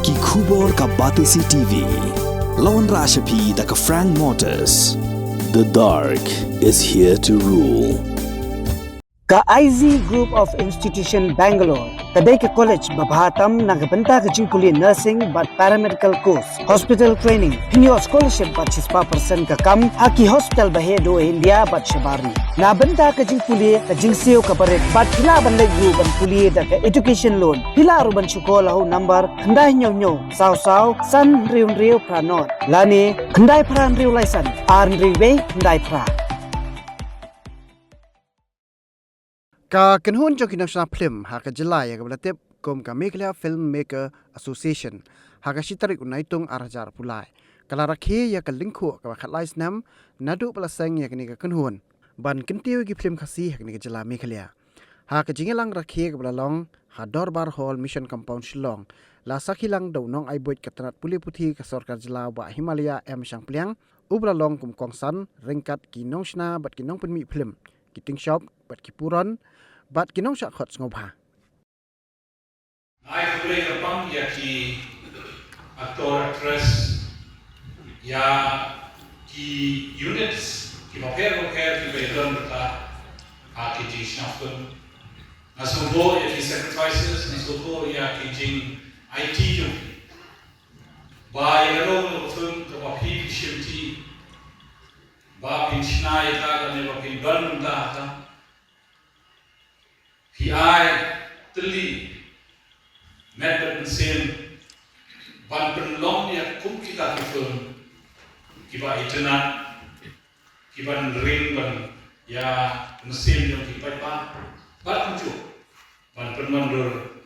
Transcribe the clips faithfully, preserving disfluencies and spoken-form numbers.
Ki khubor ka Batesi T V. La wanrah sha phi da ka Frank Motors. The dark is here to rule. Ka I Z Group of Institution Bangalore ka dei ka college ba bha tam na ka bynta ka jingpule nursing bad paramedical course, hospital training, pynïoh scholarship bad shispah percent ka kam ha ki hospital ba heh duh India bad shabar ri. Na bynta ka jingpule, ka jingsiew kaba rit bad phi lah ban leit ruh ban pule da ka education loan. Phi lah ruh ban shu call ha u number khyndai hynñiew hynñiew saw saw san hynriew hynriew phra nod lane khyndai phra hynriew lai san ar hynriew wei khyndai phra. Ka kynhun jong ki nongshna phlim ha ka jylla ïa kaba la tip kum ka Meghalaya Filmmaker Association ha ka shi tarik u Naitung ar hajar arphew lai ka la rakhe ïa ka lyngkhuh kaba khatlai snem naduh ba la seng ïa kane ka kynhun ban kyntiew ïa ki phlim Khasi ha kane ka jylla Meghalaya. Ha ka jingïalang rakhe kaba la long ha Dorbar Hall, Mission Compound, Shillong, la sakhi lang da u nongai buit ka tnat pule puthi ka sorkar jylla, Bah Himalaya M Shangpliang, uba la long kum kongsan ryngkat ki nongshna bad ki nongpynmih phlim, ki tyngshop bad ki puron bad ki nongshah khot sngewbha. Ai khublei kyrpang ïa ki actor, actress, ïa ki units kiba pher bapher kiba ïadon bynta ha ki jingshna film. Nga sngewthuh ïa ki sacrifices, nga sngewthuh ïa ki jingaiti jong ki. Ba ïa kano kano ka film kaba phi phi shim, ba phin shna ïa ka lane ba phin don bynta ha ka, phi ai tylli met bad mynsiem ban pynlong ïa kum kita ki film kiba itynnad, kiban ring ban ïa mynsiem jong ki paidbah bad kumjuh ban pynwandur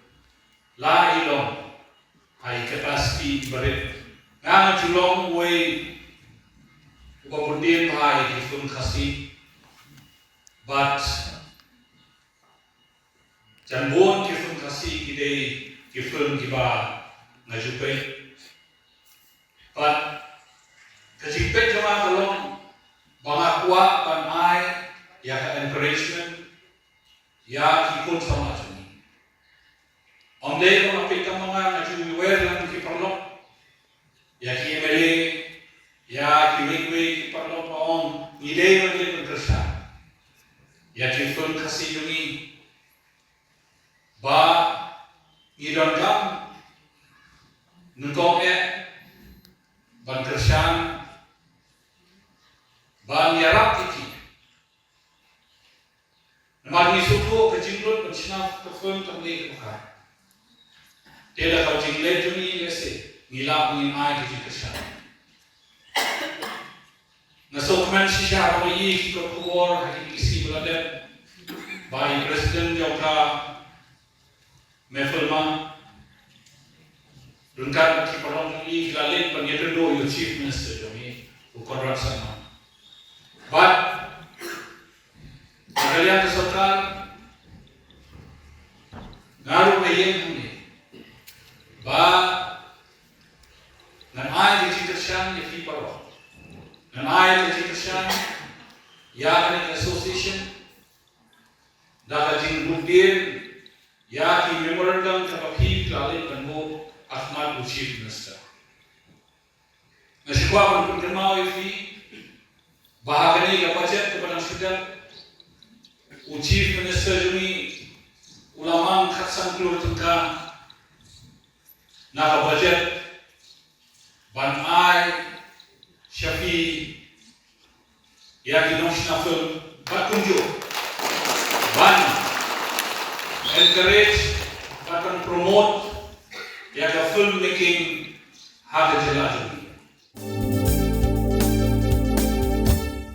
la i long ha i capacity iba rit. Nga nga ju long uwei uba bun dien bha ïa ki film Khasi bad jan bun ki film Khasi ki dei ki film kiba nga ju peit. Bad ka jingpeit jong nga ka long ba nga kwah ban ai ïa ka encouragement ïa ki khun samla jong ngi. Ym dei ba nga peit tang ma nga, nga ju wer lang ki paralok, ïa ki M L A, ïa kiwei kiwei ki paralok ba ong ngi dei ban leit ban kyrshan ïa ki film Khasi jong ngi ba ngi donkam nyngkong eh ban kyrshan ban ïarap ïa ki. Namar ngi sngewthuh ka jinglut ban shna ka film kam dei kaba khraw. Te da ka jingleh jong ngi lehse ngi lah ban ai ka jingkyrshan. Nga sngewkmen shisha ba nga ïohi ki kot khubor ha kine ki sngi ba la dep ba i president jong ka Mehfilma ryngkat bad ki paralok jong ngi ki la leit ban ïakynduh ïa u Chief Minister jong ngi, u Conrad Sangma. Bad na ka liang ka sorkar, nga ruh nga ïeng hangne ba ngan ai ka jingkyrshan ïa phi baroh. Ngan ai ka jingkyrshan ïa kane ka association da ka jingbuddien ïa ki memorandum kaba phi la leit ban buh ha khmat u Chief Minister. Nga shu kwah ban pynkynmaw ïa phi ba ha kane ka budget kaba dang shu dep, u Chief Minister jong ngi u la mang khatsan klur tyngka na ka budget ban ai sha phi ïa ki nongshna film bad kumjuh ban encourage bad ban promote ïa ka film making ha ka jylla jong ngi.